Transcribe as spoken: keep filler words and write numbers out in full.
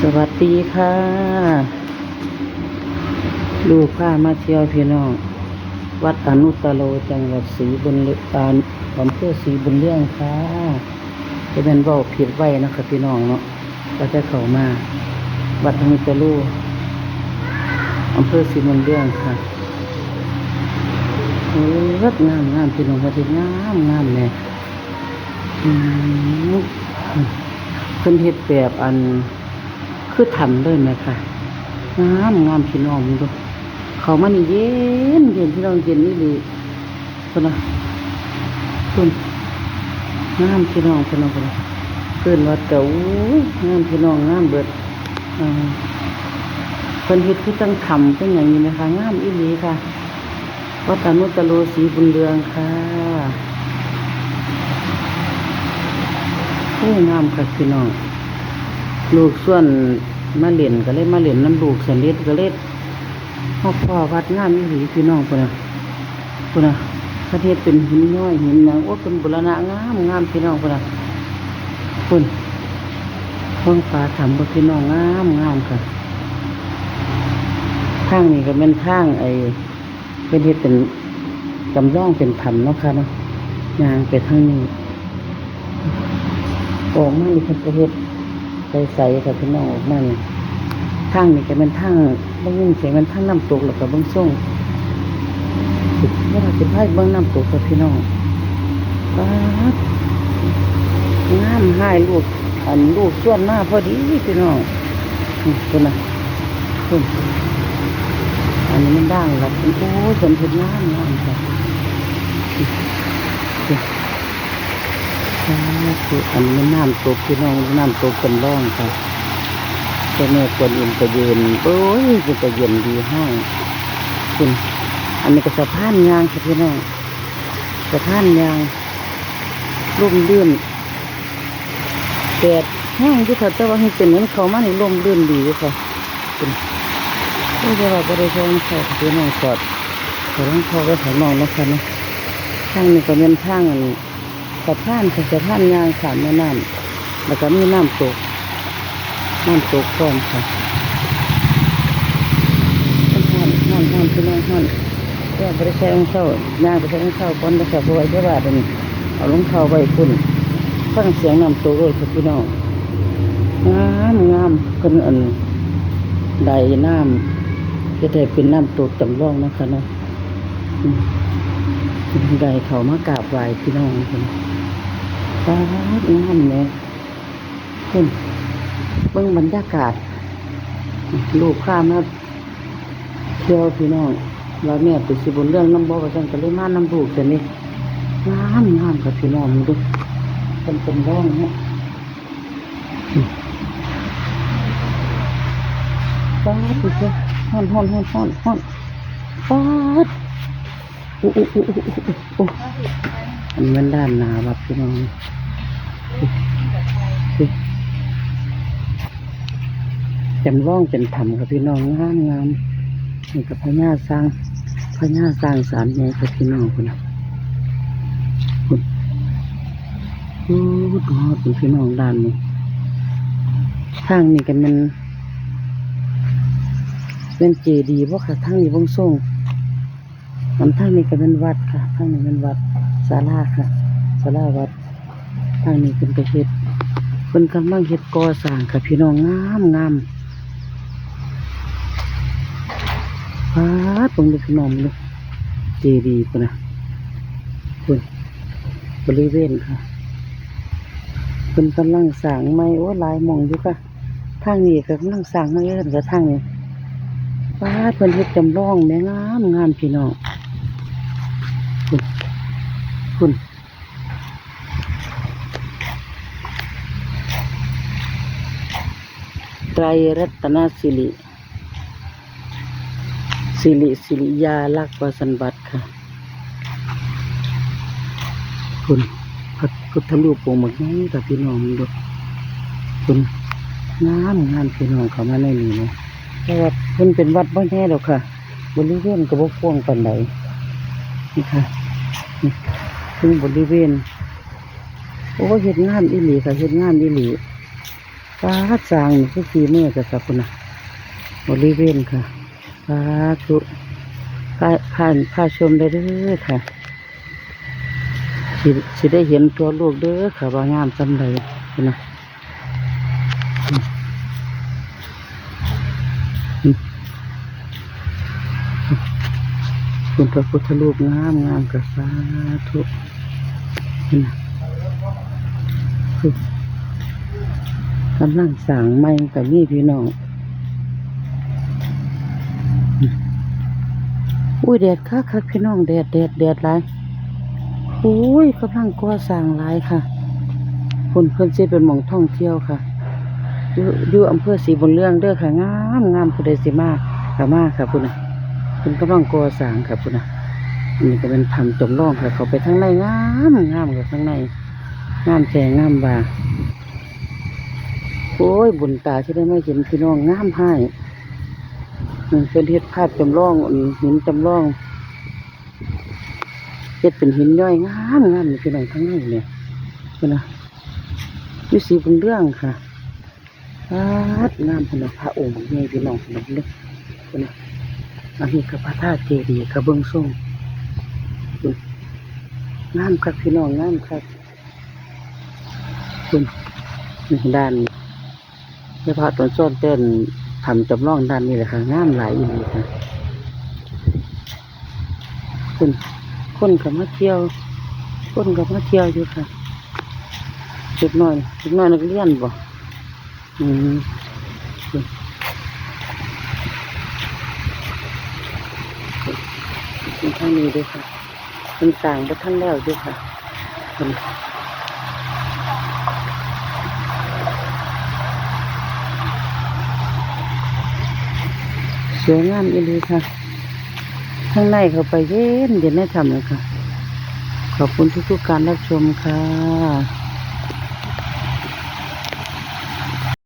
สวัสดีค่ะ ลูกพามาเที่ยวพี่น้อง วัดอนุตตโร จังหวัดศรีบุญเรือง อ่า อำเภอศรีบุญเรืองค่ะ จะเป็นเว้าผิดไว้นะคะพี่น้องเนาะ ก็จะเข้ามา วัดอนุตตโร อำเภอศรีบุญเรืองค่ะ เออ งามงามพี่น้อง วัดที่งามงามแม่ อืม เพิ่นเฮ็ดแบบอัน คือถ้ำเลยแม่ค่ะ งามงามพี่น้องดู เข้ามานี่เย็นเย็นพี่น้อง เย็นอีหลี พุ้นนะ พุ้น งามพี่น้อง พุ้นนะ พุ้นนะ เพิ่นวัดก็ อู้ย งามพี่น้อง งามเบิด อ่า เพิ่นเฮ็ดคือจั่งถ้ำจั่งหยังนี่แม่ค่ะ งามอีหลีค่ะ วัดอนุตตโรศรีบุญเรืองค่ะ โอ้ งามคักพี่น้อง ลูกชวนมาเล่นก็เลยมาเล่นนำลูก สนิทก็เลยมาพ้อวัด งามอีหลีพี่น้อง พุ้นนะ พุ้นนะ เพิ่นเฮ็ดเป็นหินย้อยหินหยัง โอ้ เพิ่นบูรณะงามงามพี่น้อง พุ้นนะ พุ้น ท้องฟ้าถ้ำเบิ่งพี่น้อง งามงามค่ะ ทางนี้ก็แม่นทางไอ้ เพิ่นเฮ็ดเป็นจำลองเป็นถ้ำเนาะค่ะเนาะ ย่างไปทางนี้ ออกมานี่เพิ่นก็เฮ็ดใสๆค่ะพี่น้อง ออกมานี่ ทางนี้ก็แม่นทาง บ่ยินเสียง แม่นทางน้ำตก แล้วก็เบิ่งทรง เวลาสิพาไปเบิ่งน้ำตกค่ะพี่น้อง ป๊าด งามหลาย ลูก อันลูกชวนมาพอดีพี่น้อง อืม พุ้นนะ พุ้น อันนี้มันด่างละ โอ้ย เพิ่นเฮ็ดงามงามค่ะ อืม อืม สาธุ อันนี้น้ำตกพี่น้อง น้ำตกจำลองค่ะ เจ้าแม่กวนอิมก็ยืน โอ้ย เป็นตาเย็นดีแฮง พุ้น อันนี้ก็สะพานย่างค่ะพี่น้อง สะพานย่าง ร่มรื่น แดดแฮงอยู่ค่ะ แต่ว่าเฮ็ดเป็นเหมือนเข้ามานี่ร่มรื่นดีอยู่ค่ะ พุ้น โอ้ย แต่ว่าบ่ได้ใส่รองเท้า พี่น้อง ถอด ถอดรองเท้าไว้ข้างนอกเนาะค่ะเนาะ ทางนี้ก็แม่นทางอัน สะพานค่ะ สะพานย่างข้ามแม่น้ำ แล้วก็มีน้ำตก น้ำตกพร้อมค่ะ ฮ้อน ฮ้อน ฮ้อน พี่น้อง ฮ้อน แต่บ่ได้ใส่รองเท้า ย่างไปใส่รองเท้าก่อนนะคะ เพราะว่าเดี๋ยวว่าเดี๋ยวนี้เอารองเท้าไว้พุ้น ฟังเสียงน้ำตกเลยค่ะพี่น้อง งามงาม เพิ่นอัน ไดน้ำ เฮ็ดให้เป็นน้ำตกจำลองนะคะเนาะ อืม ไดเข้ามากราบไหว้พี่น้องพุ้น ป๊าด งามแหม พุ้น เบิ่งบรรยากาศ ลูกพามาเที่ยวพี่น้อง ว่าแม่ไปศรีบุญเรืองนำบ่ ว่าซั่น ก็เลยมานำลูก ซั่นนี่ งามงามค่ะพี่น้อง ดู เพิ่นเป็นร่องเนาะ ป๊าด ดูสิ ฮ้อน ฮ้อน ฮ้อน ฮ้อน ฮ้อน ป๊าด โอ้ โอ้ โอ้ โอ้ โอ้ โอ้ อันนี้มันด้านหน้าวัดพี่น้อง โอ้ โอ้ จำลองเป็นถ้ำค่ะพี่น้อง งามงาม นี่ก็พญาช้าง พญาช้างศาลใหญ่ค่ะพี่น้อง พุ้นนะ พุ้น โอ้ ดูฮอดพุ้นพี่น้องด้านนี้ ทางนี้ก็แม่น แม่นเจดีย์บ่คะ ทางนี้เบิ่งทรง อันทางนี้ก็แม่นวัดค่ะ ทางนี้แม่นวัด ศาลาค่ะ ศาลาวัด ทางนี้เพิ่นก็เฮ็ด เพิ่นกำลังเฮ็ดก่อสร้างค่ะพี่น้อง งามงาม ป๊าด เบิ่งดูพี่น้อง เบิ่งดู เจดีย์พุ้นนะ พุ้น บริเวณค่ะ เพิ่นกำลังสร้างใหม่ โอ้ หลายหม่องอยู่ค่ะ ทางนี้ก็กำลังสร้างใหม่ เอิ้นกับทางนี้ ป๊าด เพิ่นเฮ็ดจำลองแหม งามงามพี่น้อง พุ้น พุ้น ไตรรัตนสิริ สิริ สิริยาลักษณ์ ว่าซั่นบัดค่ะ พุ้น พระพุทธรูปองค์บักใหญ่ค่ะพี่น้อง เบิ่งดู พุ้น งามงามพี่น้อง เข้ามาในนี้นะ แต่ว่าเพิ่นเป็นวัดบ่ใหญ่ดอกค่ะ บริเวณก็บ่กว้างปานใด นี่ค่ะ นี่ เพิ่งบริเวณ โอ้ เฮ็ดงามอีหลีค่ะ เฮ็ดงามอีหลี ป๊าด สร้างนี่คือฝีมือจ้ะค่ะ พุ้นน่ะ บริเวณค่ะ สาธุ พา พา พาชมได้เด้อค่ะ สิ สิได้เห็นทั่วโลกเด้อค่ะ ว่างามส่ำใด พุ้นน่ะ อืม อืม พุ้นพระพุทธรูปงามงามค่ะ สาธุ พุ้นน่ะ พุ้น กำลังสร้างใหม่ก็มีพี่น้อง อุ้ย แดดคักคักพี่น้อง แดด แดด แดดหลาย อุ้ย กำลังก่อสร้างหลายค่ะ พุ้น เพิ่นสิเป็นหม่องท่องเที่ยวค่ะ อยู่ อยู่อำเภอศรีบุญเรืองเด้อค่ะ งามงาม ผู้ใดสิมาก็มาค่ะ พุ้นน่ะ เพิ่นกำลังก่อสร้างค่ะ พุ้นน่ะ อันนี้ก็เป็นถ้ำจำลองค่ะ เข้าไปทางในงามงามค่ะ ข้างใน งามแท้งามว่า โอ้ย บุญตาที่ได้มาเห็นพี่น้อง งามหลาย อืม เพิ่นเฮ็ดภาพจำลอง อืม หินจำลอง เฮ็ดเป็นหินย้อย งามงามนี่พี่น้อง ทางในนี่ พุ้นน่ะ อยู่ศรีบุญเรืองค่ะ ป๊าด งามพุ้นน่ะ พระองค์บักใหญ่พี่น้อง พุ้นน่ะ พุ้นน่ะ อันนี้ก็พระธาตุเจดีย์ค่ะ เบิ่งทรง พุ้น งามคักพี่น้อง งามคัก พุ้น นี่ด้าน พระตนซ้อนเต้น ถ้ำจำลองด้านนี้แหละค่ะ งามหลายอีหลีค่ะ พุ้น คนก็มาเที่ยว คนก็มาเที่ยวอยู่ค่ะ เด็กน้อย เด็กน้อยนักเรียนบ่ อืม พุ้น พุ้น ทางนี้เด้อค่ะ เพิ่นสร้างบ่ทันแล้วอยู่ค่ะ พุ้น สวยงามอีหลีค่ะ ข้างในเข้าไปเย็นเย็นในถ้ำเลยค่ะ ขอบคุณทุกๆการรับชมค่ะ